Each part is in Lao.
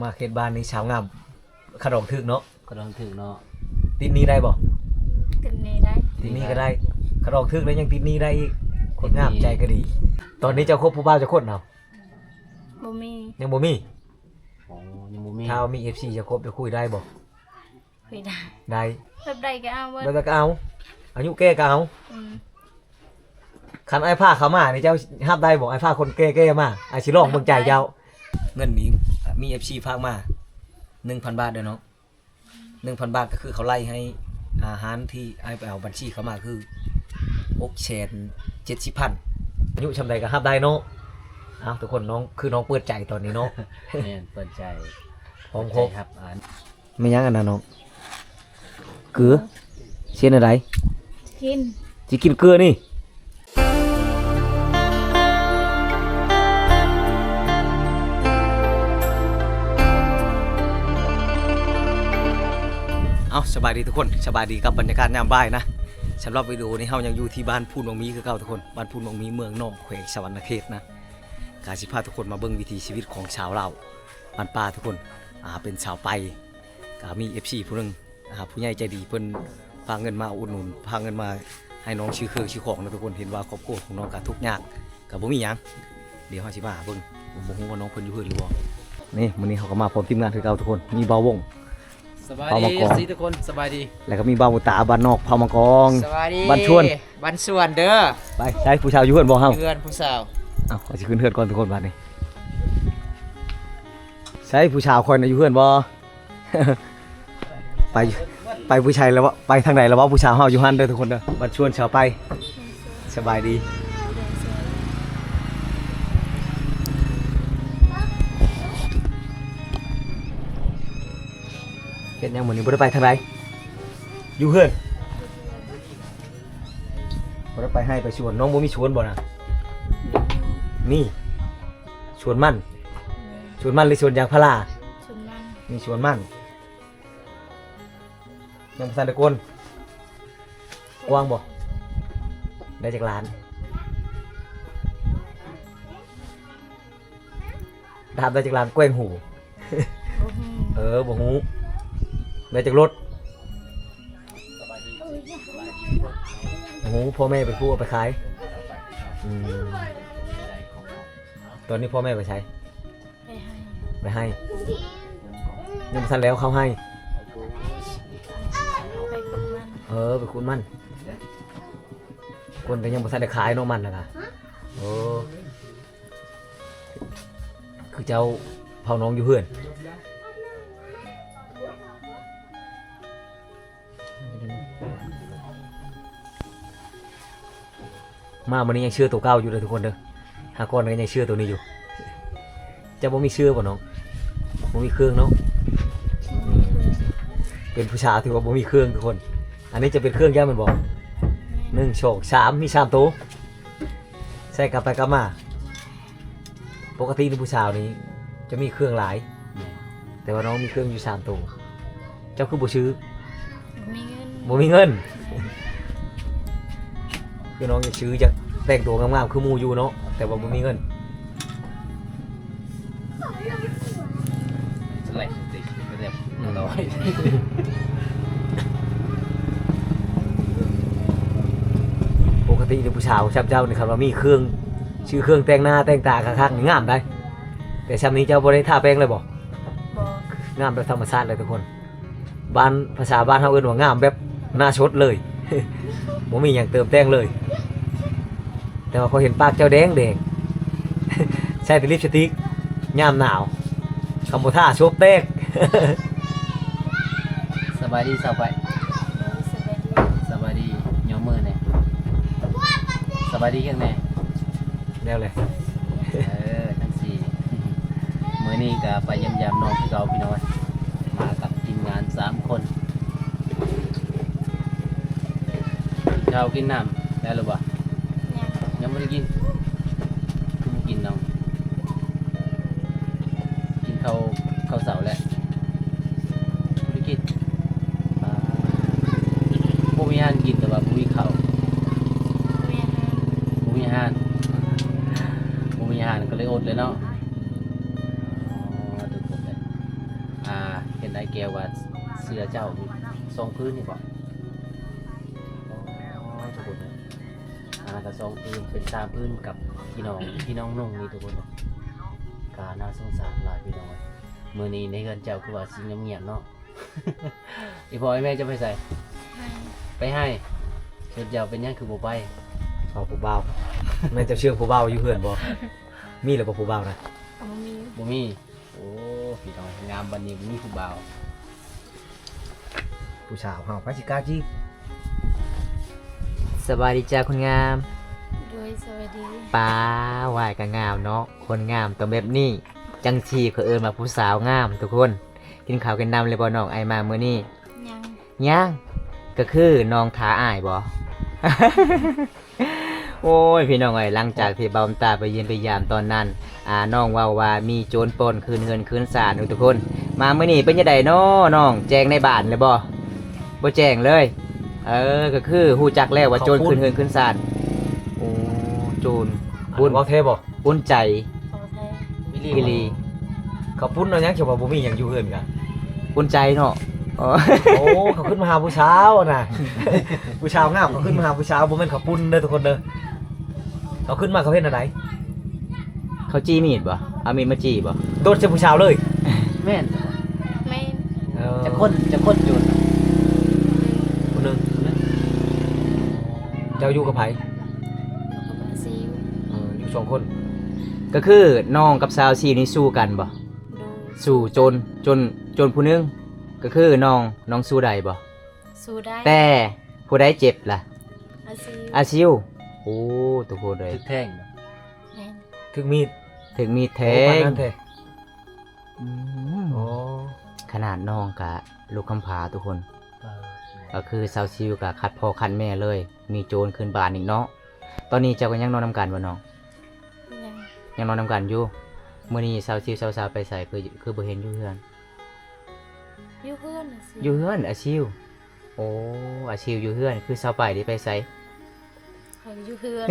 ມາເຂດບ້ານນີ້ສາວງາມ ຄັນອອກຖືກເນາະ ຄັນອອກຖືກເນາະ ຕິດໜີ້ໄດ້ບໍ່? ຕິດໜີ້ໄດ້ ຕິດໜີ້ກໍໄດ້ ຄັນອອກຖືກແລ້ວຍັງຕິດໜີ້ໄດ້ອີກ ຄົນງາມໃຈກໍດີ. ຕອນນີ້ເຈົ້າຄົບຜູ້ບ່າວຈັກຄົນເອົາ? ບໍ່ມີ ຍັງບໍ່ມີ? ອໍ ຍັງບໍ່ມີ. ຖ້າວ່າມີເອັຟຊີຈະຄົບຈະຄຸຍໄດ້ບໍ່? ເຄີຍໄດ້ ໄດ້ ແບບໃດກໍເອົາເບິດ ແບບໃດກໍເອົາ ອາຍຸແກ່ກໍເອົາ ອືມ ຄັນອ້າຍພາເຂົ້າມານີ້ ເຈົ້າຮັບໄດ້ບໍ່? ອ້າຍພາຄົນແກ່ໆມາ ອ້າຍຊິລອງເບິ່ງໃຈເຈົ້າ. ເງິນນີ້ມີເອັຟຊີຝາກມາໜຶ່ງພັນບາດເດີເນາະ ໜຶ່ງພັນບາດ ກໍຄືເຂົາໄລ່ໃຫ້ ອາ ຮ້ານທີ່ອ້າຍໄປເອົາບັນຊີເຂົ້າມາ ຄືຫົກແສນເຈັດສິບພັນ. ອາຍຸສ່ຳໃດກໍຮັບໄດ້ເນາະ. ເອົ້າ ທຸກຄົນ ນ້ອງ ຄືນ້ອງເປີດໃຈຕອນນີ້ເນາະ ແມ່ນ ເປີດໃຈ ພ້ອມຄົບ ຮັບອານ ແມ່ນຫຍັງອັນນັ້ນນ້ອງ? ເກືອ ຊິເຮັດແນວໃດ? ກິນ ຊິກິນເກືອນີ້. ເອົ້າ ສະບາຍດີທຸກຄົນ ສະບາຍດີກັບບັນຍາກາດຍາມບ່າຍນະ. ສຳລັບວິດີໂອນີ້ເຮົາຍັງຢູ່ທີ່ບ້ານພູນວັງມີຄືເກົ່າທຸກຄົນ ບ້ານພູນວັງມີ ເມືອງໜອງ ແຂວງສະຫວັນນະເຂດນະ. ກະຊິພາທຸກຄົນມາເບິ່ງວິຖີຊີວິດຂອງຊາວລາວບ້ານປ່າທຸກຄົນ ອາ ເປັນຊາວໄປ ກະມີເອັຟຊີຜູ້ໜຶ່ງ ອາ ຜູ້ໃຫຍ່ໃຈດີເພິ່ນພາເງິນມາອຸດໜູນ ພາເງິນມາໃຫ້ນ້ອງຊື້ເຄື່ອງຊື້ຂອງນະທຸກຄົນ. ເຫັນວ່າຄອບຄົວຂອງນ້ອງກະທຸກຍາກ ກະບໍ່ມີຫຍັງ ດຽວເຮົາຊິມາຫາເບິ່ງ ບໍ່ຮູ້ວ່ານ້ອງເພິ່ນຢູ່ເຮືອນຫຼືບໍ່. ນີ້ ມື້ນີ້ເຮົາກໍມາພ້ອມທີມງານຄືເກົ່າທຸກຄົນ ມີບ່າວວົງ ສະບາຍດີ ເຜົ່າມັງກອງ ເອັຟຊີທຸກຄົນ ສະບາຍດີ. ແລ້ວກໍມີບ່າວບຸນຕາ ບ້ານນອກ ເຜົ່າມັງກອງ ສະບາຍດີ ບ້ານຊວນ ບ້ານຊວນເດີ. ໄປ ໃສຜູ້ສາວຢູ່ເຮືອນບໍ່ເຮົາ? ຢູ່ເຮືອນຜູ້ສາວ. ເອົ້າ ຂ້ອຍຊິຂຶ້ນເຮືອນກ່ອນທຸກຄົນບາດນີ້. ໃສຜູ້ສາວຂ້ອຍນະ ຢູ່ເຮືອນບໍ່? ໄປ ໄປຜູ້ໃດລະວະ ໄປທາງໃດລະວະ ຜູ້ສາວເຮົາຢູ່ຫັ້ນເດີທຸກຄົນເດີ. ບ້ານຊວນ ສາວໄປ ສະບາຍດີ. ເຮັດຫຍັງມື້ນີ້ ບໍ່ໄດ້ໄປທາງໃດ? ຢູ່ເຮືອນ ບໍ່ໄດ້ໄປໄຮ່ໄປສວນ. ນ້ອງບໍ່ມີສວນບໍ່ນະ? ມີ ສວນມັນ ສວນມັນ ຫຼື ສວນຢາງພາລາ? ສວນມັນ ມີສວນມັນ. ຍັງບໍ່ທັນໄດ້ໂກນ ກວ້າງບໍ່? ໄດ້ຈັກລ້ານ? ຖາມໄດ້ຈັກລ້ານ ແກວ່ງຫູ. ບໍ່ຮູ້ ເອີ ບໍ່ຮູ້. ໄດ້ຈັກລົດ? ບໍ່ຮູ້. ພໍ່ແມ່ເປັນຜູ້ເອົາໄປຂາຍ? ອືມ. ຕອນນີ້ພໍ່ແມ່ໄປໃສ? ໄປໄຮ່ ໄປໄຮ່. ຍັງບໍ່ທັນແລ້ວເຂົ້າໄຮ່? ໄປຂຸດມັນ. ເອີ ໄປຂຸດມັນ. ຄົນກໍຍັງບໍ່ທັນໄດ້ຂາຍເນາະ ມັນນະກະ. ໂອ້ ຄືເຈົ້າເຜົາໜອງຢູ່ເຮືອນ. ມາມື້ນີ້ຍັງເຊື້ອໂຕເກົ່າຢູ່ເດີທຸກຄົນເດີ. ຫາກ່ອນກໍຍັງເຊື້ອໂຕນີ້ຢູ່. ເຈົ້າບໍ່ມີເສື້ອບໍ່ນ້ອງ? ບໍ່ມີເຄື່ອງເນາະ. ອືມ ເປັນຜູ້ສາວທີ່ວ່າບໍ່ມີເຄື່ອງທຸກຄົນ. ອັນນີ້ຈະເປັນເຄື່ອງເຈົ້າແມ່ນບໍ່? ແມ່ນ. ໜຶ່ງ ສອງ ສາມ ມີສາມໂຕ ໃສ່ກັບໄປກັບມາ. ປົກກະຕິນີ້ຜູ້ສາວນີ້ຈະມີເຄື່ອງຫຼາຍ. ແມ່ນ. ແຕ່ວ່ານ້ອງມີເຄື່ອງຢູ່ສາມໂຕ. ເຈົ້າຄືບໍ່ຊື້? ບໍ່ມີເງິນ. ບໍ່ມີເງິນ. ແມ່ນ. ຄືນ້ອງຢາກຊື້ ຢາກແຕ່ງຕົວງາມໆຄືໝູ່ຢູ່ເນາະ ແຕ່ວ່າບໍ່ມີເງິນ. ອືມ. ປົກກະຕິນີ້ຜູ້ສາວຊ່ຳເຈົ້ານີ້ ຄັນວ່າມີເຄື່ອງ ຊື້ເຄື່ອງແຕ່ງໜ້າແຕ່ງຕາຄັກໆນີ້ງາມໄດ໋. ແຕ່ຊ່ຳນີ້ເຈົ້າບໍ່ໄດ້ທາແປງເລີຍບໍ່? ບໍ່. ງາມແບບທຳມະຊາດເລີຍທຸກຄົນ. ບ້ານ ພາສາບ້ານເຮົາເອີ້ນວ່າງາມແບບໜ້າສົດເລີຍ. ບໍ່ມີຫຍັງເຕີມແຕ່ງເລີຍ. ແຕ່ວ່າຂ້ອຍເຫັນປາກເຈົ້າແດງໆ ໃຊ້ແຕ່ລິບສະຕິກ ຍາມໜາວ ຄຳບໍ່ທາໂຊບແຕກ. ສະບາຍດີສາວໄປ. ສະບາຍດີ. ສະບາຍດີ. ຍົກມືແດ່. ສະບາຍດີເຄິ່ງແດ່. ແລ້ວແຫຼະ. ເອີ ທັງສີ່. ມື້ນີ້ກໍໄປຢ້ຽມຢາມນ້ອງຄືເກົ່າ ພີ່ນ້ອງເອີຍ. ມາກັບທີມງານສາມຄົນ. ກິນເຂົ້າກິນນ້ຳແລ້ວຫຼືບໍ່? ຍັງ. ຍັງບໍ່ໄດ້ກິນ? ຄືບໍ່ກິນນ້ອງ? ກິນເຂົ້າ ເຂົ້າເຊົ້າແລ້ວ ບໍ່ໄດ້ກິນ. ອ່າ ບໍ່ມີອາຫານກິນ ແຕ່ວ່າບໍ່ມີເຂົ້າ. ບໍ່ມີອາຫານ ບໍ່ມີອາຫານ ບໍ່ມີອາຫານກໍເລີຍອົດເລີຍເນາະ. ອໍ ທຸກຄົນເອີຍ. ໄດ້ແກ້ວວ່າເສື້ອເຈົ້າຢູ່ສອງຜືນນີ້ບໍ? ໂອ້ ທຸກຄົນເອີຍ ອັນນັ້ນກໍສອງຜືນ ເປັນສາມຜືນກັບທີ່ນ້ອງ ທີ່ນ້ອງນຸ່ງນີ້ ທຸກຄົນເອີຍ ກໍໜ້າສົງສານຫຼາຍພີ່ນ້ອງເອີຍ. ມື້ນີ້ໃນເຮືອນເຈົ້າຄືວ່າຊິງຽບໆເນາະ. ອີ່ພໍ່ອີ່ແມ່ເຈົ້າໄປໃສ? ໄຮ່ ໄປໄຮ່. ສ່ວນເຈົ້າເປັນຫຍັງຄືບໍ່ໄປ? ເອົາຜູ້ບ່າວ. ແມ່ນເຈົ້າເຊື່ອງຜູ້ບ່າວຢູ່ເຮືອນບໍ່? ມີແລ້ວບໍ່ຜູ້ບ່າວນະ? ບໍ່ມີ ບໍ່ມີ. ໂອ້ ພີ່ນ້ອງ ງາມບັດນີ້ບໍ່ມີຜູ້ບ່າວ. ຜູ້ສາວເຮົາໃຜຊິກ້າຈີບ? ສະບາຍດີຈ້າຄົນງາມ. ໂດຍ ສະບາຍດີ. ປ້າ ຫວາຍກໍງາມເນາະ ຄົນງາມຕ້ອງແບບນີ້ ຈັ່ງຊີ້ເຂົາເອີ້ນວ່າຜູ້ສາວງາມທຸກຄົນ. ກິນເຂົ້າກິນນ້ຳແລ້ວບໍ່ນ້ອງ? ອ້າຍມາມື້ນີ້ ຍັງ ຍັງ ກໍຄືນ້ອງຖ້າອ້າຍບໍ? ໂອ້ຍ ພີ່ນ້ອງເອີຍ ຫຼັງຈາກທີ່ບ່າວຕາໄປຢ້ຽມໄປຢາມຕອນນັ້ນ ອ່າ ນ້ອງເວົ້າວ່າມີໂຈນປ້ອນຄືນເຮືອນຄືນຊານທຸກຄົນ. ມາມື້ນີ້ເປັນຈັ່ງໃດເນາະນ້ອງ ແຈ້ງໃນບ້ານແລ້ວບໍ່? ບໍ່ແຈ້ງເລີຍ. ເອີ ກໍຄືຮູ້ຈັກແລ້ວວ່າໂຈນຄືນເຮືອນຄືນຊານ. ໂອ້ ໂຈນ ເວົ້າແທ້ບໍ່? ອຸ່ນໃຈ ເວົ້າແທ້ ອີ່ຫຼີ ເຂົາປຸ້ນເອົາຫຍັງ ເຂົາວ່າບໍ່ມີຫຍັງຢູ່ເຮືອນກະ ອຸ່ນໃຈເນາະ. ໂອ້ ເຂົາຂຶ້ນມາຫາຜູ້ສາວນະ ຜູ້ສາວງາມ ເຂົາຂຶ້ນມາຫາຜູ້ສາວ ບໍ່ແມ່ນເຂົາປຸ້ນເດີທຸກຄົນເດີ. ເຂົາຂຶ້ນມາເຂົາເຮັດແນວໃດ? ເຂົາຈີ່ມີດບໍ່? ເອົາມີດມາຈີ່ບໍ່? ໂດດໃສ່ຜູ້ສາວເລີຍ. ແມ່ນ ແມ່ນ. ເອີ ຈັກຄົນ ຈັກຄົນຢູ່ນະ? ຄົນໜຶ່ງ. ເຈົ້າຢູ່ກັບໃຜ? ຢູ່ກັບອາຊີວ. ເອີ ຢູ່ສອງຄົນ. ກໍຄືນ້ອງກັບສາວຊີວນີ້ສູ້ກັນບໍ່? ໂດຍ. ສູ້ໂຈນ ໂຈນ ໂຈນຜູ້ໜຶ່ງ ກໍຄືນ້ອງ ນ້ອງສູ້ໄດ້ບໍ່? ສູ້ໄດ້. ແຕ່ຜູ້ໃດເຈັບລະ? ອາຊີວ. ອາຊີວ. ໂອ້ ທຸກຄົນເອີຍ ຖືກແທງ. ແມ່ນ. ຖືກມີດ. ຖືກມີດແທງ. ໂອ້ ປານນັ້ນແທ້. ອືມ ໂອ້ ຂະໜາດນ້ອງກະລຸກຄຳຜາທຸກຄົນ. ເອີ ກໍຄືສາວຊີວກະຂັດພໍ່ຂັດແມ່ເລີຍ ມີໂຈນຂຶ້ນບ້ານອີກເນາະ. ຕອນນີ້ເຈົ້າກໍຍັງນອນນຳກັນບໍ່ນ້ອງ? ຍັງ. ຍັງນອນນຳກັນຢູ່. ມື້ນີ້ສາວຊີວສາວສາວໄປໃສ ຄື ຄືບໍ່ເຫັນຢູ່ເຮືອນ? ຢູ່ເຮືອນອາຊີວ. ຢູ່ເຮືອນອາຊີວ. ໂອ້ ອາຊີວຢູ່ເຮືອນ ຄືສາວປາຍນີ້ໄປໃສ? ເຂົາຢູ່ເຮືອນ.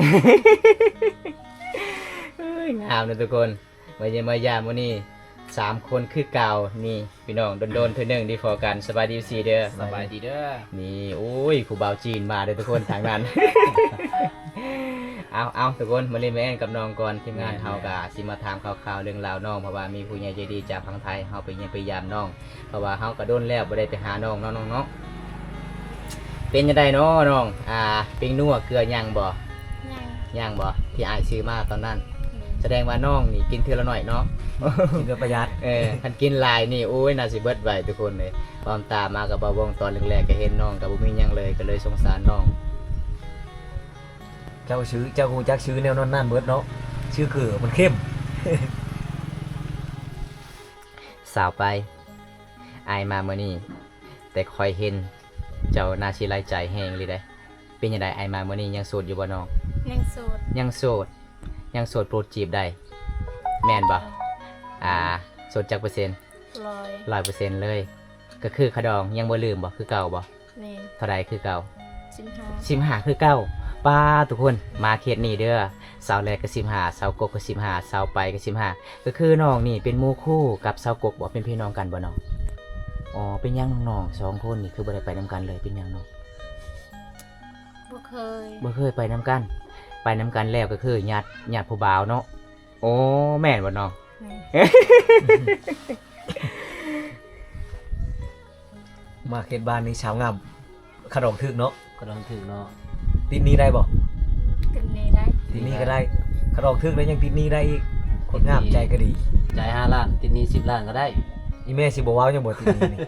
ເອີຍ ງາມເນາະທຸກຄົນ. ມາຢ້ຽມມາຢາມມື້ນີ້ສາມຄົນຄືເກົ່ານີ້ ພີ່ນ້ອງ ດົນໆເທື່ອໜຶ່ງໄດ້ພໍ້ກັນ. ສະບາຍດີຊີເດີ. ສະບາຍດີເດີ. ນີ້ ໂອ້ຍ ຜູ້ບ່າວຈີນມາເດີທຸກຄົນທາງນັ້ນ. ເອົາໆ ທຸກຄົນ ມາຫຼິ້ນມາແອ່ນກັບນ້ອງກ່ອນ. ທີມງານເຮົາກະຊິມາຖາມຂ່າວໆເລື່ອງລາວນ້ອງ ເພາະວ່າມີຜູ້ໃຫຍ່ໃຈດີຈາກຝັ່ງໄທ ເຮົາໄປຢ້ຽມໄປຢາມນ້ອງ ເພາະວ່າເຮົາກະດົນແລ້ວບໍ່ໄດ້ໄປຫານ້ອງເນາະ ນ້ອງເນາະ. ເປັນຈັ່ງໃດເນາະນ້ອງ? ອ່າ ເປັງນົວເກືອຍັງບໍ່? ຍັງ. ຍັງບໍ່? ທີ່ອ້າຍຊື້ມາຕອນນັ້ນ. ແມ່ນ. ສະແດງວ່ານ້ອງນີ້ກິນເທື່ອລະໜ້ອຍເນາະ ກິນແບບປະຢັດ. ເອີ ຄັນກິນຫຼາຍນີ້ ໂອ້ຍ ໜ້າຊິເບິດໄວທຸກຄົນເອີຍ. ຄວາມຕາມມາກັບບ່າວວົງຕອນແລກໆ ກໍເຫັນນ້ອງກໍບໍ່ມີຫຍັງເລີຍ ກໍເລີຍສົງສານນ້ອງ. ເຈົ້າຊື່ ເຈົ້າຮູ້ຈັກຊື່ແນວນັ້ນນັ້ນເບິດເນາະ ຊື່ເກືອມັນເຂັ້ມ. ສາວໄປ ອ້າຍມາມື້ນີ້ ແຕ່ຂ້ອຍເຫັນເຈົ້າໜ້າຊິຫຼາຍໃຈແຮງອີ່ຫຼີເດ້. ເປັນຈັ່ງໃດອ້າຍມາມື້ນີ້ ຍັງໂສດຢູ່ບໍ່ນ້ອງ? ຍັງໂສດ. ຍັງໂສດ ຍັງໂສດໂປດຈີບໄດ້ ແມ່ນບໍ່? ອືມ ອ່າ ໂສດຈັກເປີເຊັນ? ຮ້ອຍ ຮ້ອຍເປີເຊັນເລີຍ. ກໍຄືຂະດອງຍັງບໍ່ລືມບໍ່? ຄືເກົ່າບໍ່? ແມ່ນ. ເທົ່າໃດຄືເກົ່າ? ສິບຫ້າ ສິບຫ້າຄືເກົ່າ. ປ້າ ທຸກຄົນ ມາເຂດນີ້ເດີ ສາວແລກກໍສິບຫ້າ ສາວກົກກໍສິບຫ້າ ສາວໄປກໍສິບຫ້າ. ກໍຄືນ້ອງນີ້ເປັນໝູ່ຄູ່ກັບສາວກົກບໍ່? ເປັນພີ່ນ້ອງກັນບໍ່ນ້ອງ? ອໍ ເປັນຫຍັງນ້ອງໆສອງຄົນນີ້ຄືບໍ່ໄດ້ໄປນຳກັນເລີຍ ເປັນຫຍັງນ້ອງ? ບໍ່ເຄີຍ ບໍ່ເຄີຍໄປນຳກັນ. ໄປນຳກັນແລ້ວກໍຄືຍາດ ຍາດຜູ້ບ່າວເນາະ. ໂອ້ ແມ່ນບໍ່ນ້ອງ? ແມ່ນ. ມາເຂດບ້ານນີ້ສາວງາມ ຄັນອອກຖືກເນາະ ຄັນອອກຖືກເນາະ. ຕິດໜີ້ໄດ້ບໍ່? ຕິດໜີ້ໄດ້ ຕິດໜີ້ກໍໄດ້. ຄັນອອກຖືກແລ້ວຍັງຕິດໜີ້ໄດ້ອີກ ຄົນງາມໃຈກໍດີ. ຈ່າຍຫ້າລ້ານ ຕິດໜີ້ສິບລ້ານກໍໄດ້. ອີ່ແມ່ຊິບໍ່ເວົ້າຫຍັງບໍ່ ຕິດໜີ້ນີ້?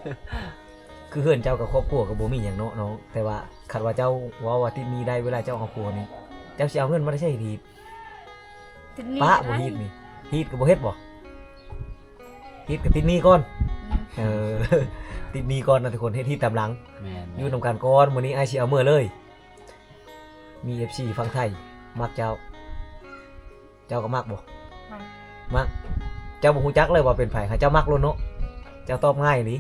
ຄືເຮືອນເຈົ້າກັບຄອບຄົວກໍບໍ່ມີຫຍັງເນາະນ້ອງ ແຕ່ວ່າຄັນວ່າເຈົ້າເວົ້າວ່າຕິດໜີ້ໄດ້ ເວລາເຈົ້າເອົາຜົວນີ້ ເຈົ້າຊິເອົາເງິນມາແຕ່ໃສເຮັດຮີດ? ຕິດໜີ້ ປະ ກໍໄດ້ ບໍ່ຮີດນີ້ ຮີດກໍບໍ່ເຮັດບໍ່? ຮີດກໍຕິດໜີ້ກ່ອນ. ອືມ ເອີ ຕິດໜີ້ກ່ອນນະທຸກຄົນ ເຮັດຮີດຕາມຫຼັງ. ແມ່ນໆ ຢູ່ນຳກັນກ່ອນ. ມື້ນີ້ອ້າຍຊິເອົາເມືອເລີຍ. ມີເອັຟຊີຝັ່ງໄທມັກເຈົ້າ. ເຈົ້າກໍມັກບໍ່? ມັກ ມັກ. ເຈົ້າບໍ່ຮູ້ຈັກເລີຍວ່າເປັນໃຜ ໃຫ້ເຈົ້າມັກໂລດເນາະ. ເຈົ້າຕອບງ່າຍອີ່ຫຼີ.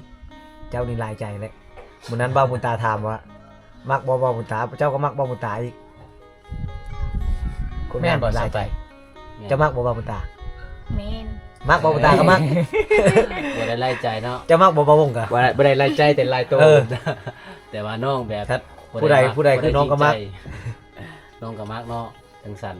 ເຈົ້ານີ້ຫຼາຍໃຈແຫຼະ. ມື້ນັ້ນບ່າວບຸນຕາຖາມວ່າ ມັກບໍ່ບ່າວບຸນຕາ? ເຈົ້າກໍມັກບ່າວບຸນຕາອີກ. ຄົນງາມ ແມ່ນບໍ່ ຫຼາຍໃຈ. ແມ່ນ. ເຈົ້າມັກບໍ່ບ່າວບຸນຕາ? ແມ່ນ. ມັກບໍ່ ບຸນຕາກໍມັກ. ບໍ່ໄດ້ ຫຼາຍໃຈເນາະ ເຈົ້າມັກບໍ່ ບ່າວວົງກະ? ບໍ່ໄດ້ ບໍ່ໄດ້ຫຼາຍໃຈ ແຕ່ຫຼາຍໂຕ ເອີ ແຕ່ວ່ານ້ອງແບບ ຄັນຜູ້ໃດ ຜູ້ໃດຄືນ້ອງກໍມັກ ນ້ອງກໍມັກເນາະ ຈັ່ງຊັ້ນ.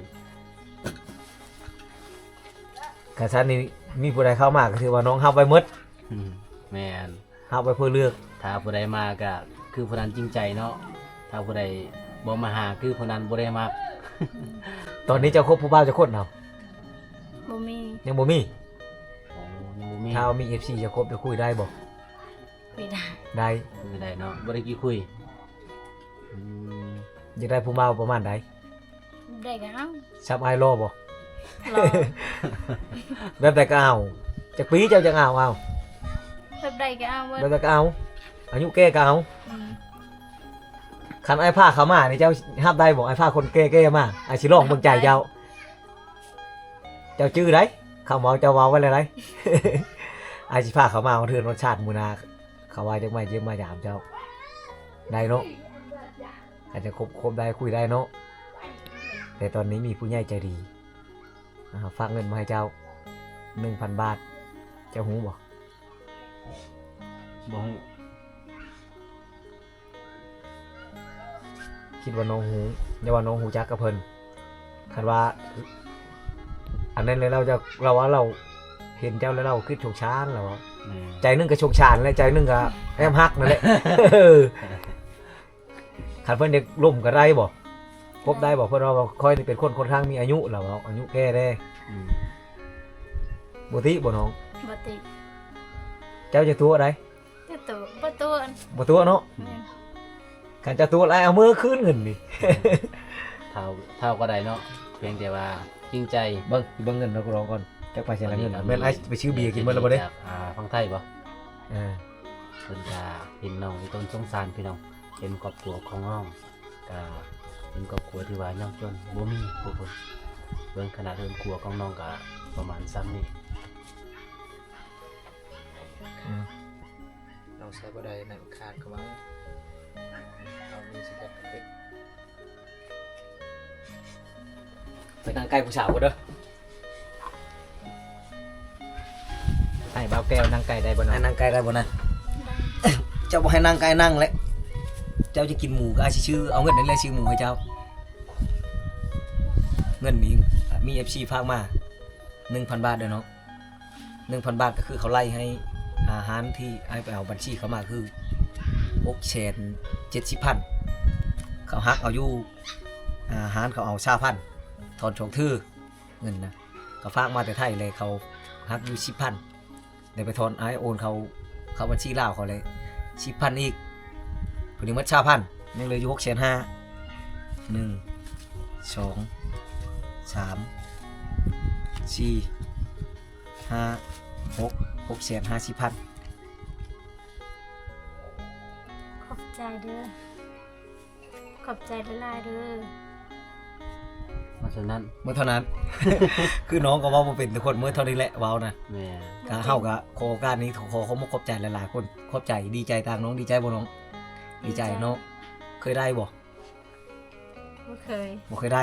ຄັນຊັ້ນນີ້ ມີຜູ້ໃດເຂົ້າມາກໍຖືວ່ານ້ອງຮັບໄວ້ໝົດ. ອືມ ແມ່ນ. ເຮົາໄປເພື່ອເລືອກ ຖ້າຜູ້ໃດມາກະຄືຜູ້ນັ້ນຈິງໃຈເນາະ ຖ້າຜູ້ໃດບໍ່ມາຫາຄືຜູ້ນັ້ນບໍ່ໄດ້ມັກ. ຕອນນີ້ເຈົ້າຄົບຜູ້ບ່າວຈັກຄົນເນາະ? ບໍ່ມີ ຍັງບໍ່ມີ. ໂອ້ ຍັງບໍ່ມີ. ຖ້າມີເອັຟຊີຈະຄົບຈະຄຸຍໄດ້ບໍ່? ຄຸຍໄດ້ ໄດ້ ຄຸຍໄດ້ເນາະ ບໍ່ໄດ້ຂີ້ຄຸຍ. ອືມ ຢາກໄດ້ຜູ້ບ່າວປະມານໃດ? ໄດ້ກໍເອົາ. ຊຳອ້າຍຫຼໍ່ບໍ່? ຫຼໍ່. ແບບໃດກໍເອົາ. ຈັກປີເຈົ້າຈັ່ງເອົາ? ເອົາ ແບບໃດກໍເອົາເບິດ. ແບບໃດກໍເອົາ. ອາຍຸແກ່ກໍເອົາ. ອືມ ຄັນອ້າຍພາເຂົ້າມານີ້ ເຈົ້າຮັບໄດ້ບໍ່? ອ້າຍພາຄົນແກ່ໆມາ ອ້າຍຊິລອງເບິ່ງໃຈເຈົ້າ. ເຈົ້າຈື່ໄດ໋ ຄຳເວົ້າເຈົ້າເວົ້າໄວ້ແລ້ວໄດ໋. ອ້າຍຊິພາເຂົາມາຮອດເຮືອນຮອດຊານມື້ໜ້າ ເຂົາວ່າຈະມາຢ້ຽມມາຢາມເຈົ້າ ໄດ້ເນາະ. ອາດຈະຄົບ ຄົບໄດ້ ຄຸຍໄດ້ເນາະ. ແຕ່ຕອນນີ້ມີຜູ້ໃຫຍ່ໃຈດີ ອ່າ ຝາກເງິນມາໃຫ້ເຈົ້າ ໜຶ່ງພັນບາດ ເຈົ້າຮູ້ບໍ່? ບໍ່ຮູ້. ຄິດວ່ານ້ອງຮູ້ ຢ່າວ່ານ້ອງຮູ້ຈັກກັບເພິ່ນ. ຄັນວ່າອັນນັ້ນແລ້ວ ລາວຈະ ລາວວ່າລາວເຫັນເຈົ້າແລ້ວ ລາວຄິດສົງສານ ລາວວ່າ. ແມ່ນ. ໃຈໜຶ່ງກໍສົງສານ ແລະ ໃຈໜຶ່ງກໍແອບຮັກນັ້ນແຫຼະ. ຄັນເພິ່ນຢາກລົມກໍໄດ້ບໍ່? ຄົບໄດ້ບໍ່? ເພິ່ນວ່າຂ້ອຍນີ້ເປັນຄົນຂ້ອນຂ້າງມີອາຍຸ ລາວເວົ້າ ອາຍຸແກ່ແດ່. ອືມ ບໍ່ຕິບໍ່ນ້ອງ? ບໍ່ຕິ. ເຈົ້າຈະຕົວະໃດ? ຈະຕົວະ ບໍ່ຕົວະ ບໍ່ຕົວະເນາະ. ແມ່ນ. ຄັນເຈົ້າຕົວະຫຼາຍ ເອົາເມືອຄືນເງິນນີ້. ເທົ່າ ເທົ່າກໍໄດ້ເນາະ ພຽງແຕ່ວ່າຈິງໃຈ. ເບິ່ງ ເບິ່ງເງິນເນາະ ລອງກ່ອນ ຈັກໄປໃສລະເງິນ. ແມ່ນອ້າຍໄປຊື້ເບຍກິນໝົດແລ້ວບໍ່ເດ້? ອ່າ ຝັ່ງໄທບໍ່? ເອີ ເພິ່ນກະເຫັນນ້ອງ ມີຕົ້ນສົງສານພີ່ນ້ອງ ເຫັນຄອບຄົວຂອງນ້ອງ ກະເປັນຄອບຄົວທີ່ວ່າຍາກຈົນ ບໍ່ມີຜູ້ຄົນ. ເບິ່ງຂະໜາດເຮືອນຄົວຂອງນ້ອງກະປະມານຊ່ຳນີ້. ອືມ ນ້ອງໃສ່ບໍ່ໄດ້ ນ້ຳຂາດເຂົ້າມາ. ເຮົາມີສະກັດເປັດ. ໄປນັ່ງໃກ້ຜູ້ສາວພຸ້ນເດີ. ໃຫ້ບ່າວແກ້ວນັ່ງໃກ້ໄດ້ບໍ່ເນາະ? ໃຫ້ນັ່ງໃກ້ໄດ້ບໍ່ນະ? ເຈົ້າບໍ່ໃຫ້ນັ່ງໃກ້ ນັ່ງແຫຼະ. ເຈົ້າຈະກິນໝູ ກໍອາດຊິຊື້ ເອົາເງິນນີ້ແຫຼະ ຊື້ໝູໃຫ້ເຈົ້າ. ເງິນນີ້ມີເອັຟຊີຝາກມາ ໜຶ່ງພັນບາດເດີເນາະ. ໜຶ່ງພັນບາດ ກໍຄືເຂົາໄລ່ໃຫ້ ອາ ຮ້ານທີ່ອ້າຍໄປເອົາບັນຊີເຂົາມາ ຄືຫົກແສນເຈັດສິບພັນ. ເຂົາຫັກເອົາຢູ່ ອາ ຮ້ານເຂົາເອົາຊາວພັນ ຖອນສອງເທື່ອ. ເງິນນະ ເຂົາຝາກມາແຕ່ໄທ ແລ້ວເຂົາຫັກຢູ່ສິບພັນ ແລ້ວໄປຖອນ ອ້າຍໂອນເຂົ້າ ເຂົ້າບັນຊີລາວເຂົາ ແລ້ວສິບພັນອີກ. ຜູ້ນີ້ໝົດຊາວພັນ ຍັງເຫຼືອຢູ່ຫົກແສນຫ້າ. ໜຶ່ງ ສອງ ສາມ ສີ່ ຫ້າ ຫົກ ຫົກແສນຫ້າສິບພັນ. ຂອບໃຈເດີ. ຂອບໃຈຫຼາຍໆເດີ. ໝົດເທົ່ານັ້ນ ໝົດເທົ່ານັ້ນ. ຄືນ້ອງກໍເວົ້າບໍ່ເປັນທຸກຄົນ ໝົດເທົ່ານີ້ແຫຼະເວົ້ານະ. ແມ່ນ. ກະເຮົາກະຂໍໂອກາດນີ້ ຂໍຂອບມຸກຂອບໃຈຫຼາຍໆຄົນ. ຂອບໃຈ ດີໃຈຕາງນ້ອງ ດີໃຈບໍ່ນ້ອງ? ດີໃຈເນາະ. ເຄີຍໄດ້ບໍ່? ບໍ່ເຄີຍ ບໍ່ເຄີຍໄດ້.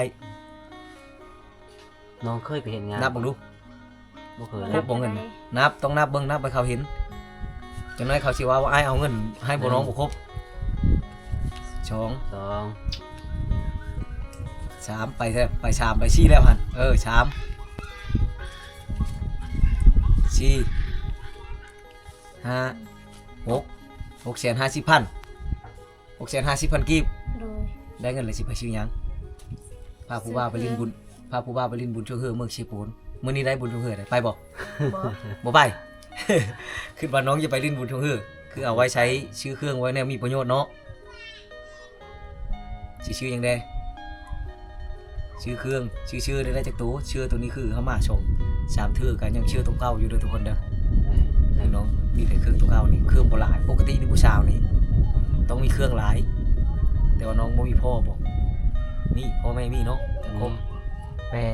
ນ້ອງເຄີຍໄປເຮັດງານ ນັບເບິ່ງດູ. ບໍ່ເຄີຍ. ຄົບບໍ່ເງິນ? ນັບ ຕ້ອງນັບເບິ່ງ ນັບໃຫ້ເຂົາເຫັນ. ຈັກໜ້ອຍເຂົາຊິວ່າ ວ່າອ້າຍເອົາເງິນໃຫ້ບໍ່ນ້ອງບໍ່ຄົບ. ສອງ ສອງ ສາມ ໄປແທ້ ໄປສາມ ໄປສີ່ແລ້ວຫັ້ນ. ເອີ ສາມ ສີ່ ຫ້າ ຫົກ ຫົກແສນຫ້າສິບພັນ. ຫົກແສນຫ້າສິບພັນກີບ. ໂດຍ. ໄດ້ເງິນແລ້ວຊິໄປຊື້ຫຍັງ? ພາຜູ້ບ່າວໄປຫຼິ້ນບຸນ ພາຜູ້ບ່າວໄປຫຼິ້ນບຸນຊ່ວງເຮີເມືອງເຊໂປນ. ມື້ນີ້ໄດ້ບຸນຊ່ວງເຮີໄດ໋ ໄປບໍ່? ບໍ່ ບໍ່ໄປ. ຄິດວ່ານ້ອງຈະໄປຫຼິ້ນບຸນຊ່ວງເຮີ ຄືເອົາໄວ້ໃຊ້ຊື້ເຄື່ອງໄວ້ແນວມີປະໂຫຍດເນາະ. ຊິຊື້ຫຍັງແດ່? ຊື້ເຄື່ອງ ຊື້ເສື້ອໄດ້ຈັກໂຕ? ເສື້ອໂຕນີ້ຄືເຮົາມາສອງສາມເທື່ອກໍຍັງເສື້ອໂຕເກົ່າຢູ່ເດີທຸກຄົນເດີ. ແມ່ນ ແມ່ນ. ນ້ອງມີແຕ່ເຄື່ອງໂຕເກົ່ານີ້ ເຄື່ອງບໍ່ຫຼາຍ. ປົກກະຕິນີ້ຜູ້ສາວນີ້ຕ້ອງມີເຄື່ອງຫຼາຍ ແຕ່ວ່ານ້ອງບໍ່ມີພໍ່ບໍ? ມີ ພໍ່ແມ່ມີເນາະ. ມີ ຄົບ ແມ່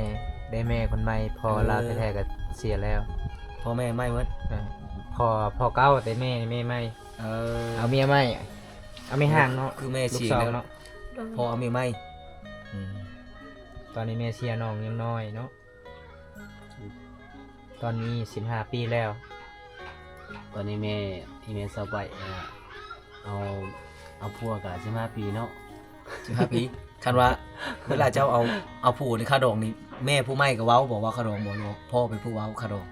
ໄດ້ແມ່ຄົນໃໝ່ ພໍ່ ເອີ ລາວແທ້ໆກໍເສຍແລ້ວ. ພໍ່ແມ່ໃໝ່ໝົດ. ເອີ ພໍ່ ພໍ່ເກົ່າ ແຕ່ແມ່ນີ້ແມ່ໃໝ່. ເອີ ເອົາເມຍໃໝ່ ເອົາແມ່ຮ້າງເນາະ. ຄືແມ່ເສຍແລ້ວ ລູກສອງເນາະ. ໂດຍ. ພໍ່ເອົາເມຍໃໝ່. ອືມ ຕອນນີ້ແມ່ເສຍ ນ້ອງຍັງນ້ອຍເນາະ. ຕອນນີ້ສິບຫ້າປີແລ້ວ. ຕອນນີ້ແມ່ ອີແມ່ຊາວໄປ ອ່າ ເອົາ ເອົາຜົວກະສິບຫ້າປີເນາະ ສິບຫ້າປີ. ຄັນວ່າເວລາເຈົ້າເອົາ ເອົາຜົວນີ້ຄ່າດອງນີ້ ແມ່ຜູ້ໃໝ່ກໍເວົ້າບໍ່ວ່າຄ່າດອງບໍ່ ຫຼືວ່າພໍ່ເປັນຜູ້ເວົ້າຄ່າດອງ?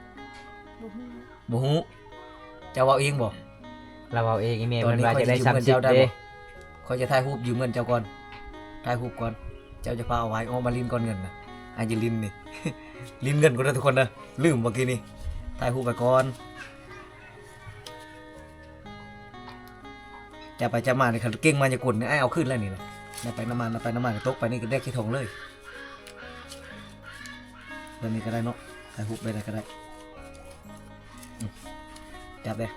ບໍ່ຮູ້ ບໍ່ຮູ້. ເຈົ້າເວົ້າເອງບໍ່? ລາວເວົ້າເອງ. ອີແມ່ ຕອນນີ້ ເພິ່ນວ່າຈະໄດ້ ຂ້ອຍຊິຢືມເງິນເຈົ້າໄດ້ບໍ່? ສາມສິບເດ້. ຂ້ອຍຈະຖ່າຍຮູບຢືມເງິນເຈົ້າກ່ອນ ຖ່າຍຮູບກ່ອນ. ເຈົ້າຈະພາເອົາໄວ້ ອອກມາຫຼິ້ນກ່ອນເງິນນະ. ອ້າຍຈະຫຼິ້ນນີ້ ຫຼິ້ນເງິນກ່ອນເດີທຸກຄົນເດີ ລືມເມື່ອກີ້ນີ້. ຖ່າຍຮູບໄວ້ກ່ອນ. ຈັບໄປຈັບມານີ້ ຄັນເກັ່ງມາຢ່າກົນນີ້ ອ້າຍເອົາຄືນແລ້ວນີ້ນະ. ນັບໄປນັບມາ ນັບໄປນັບມາກໍຕົກໄປນີ້ ກໍແດກຂີ້ຖົງເລີຍ. ແບບນີ້ກໍໄດ້ເນາະ ຖ່າຍຮູບໄວ້ໄດ້ກໍໄດ້. ອືມ ຈັບເດ້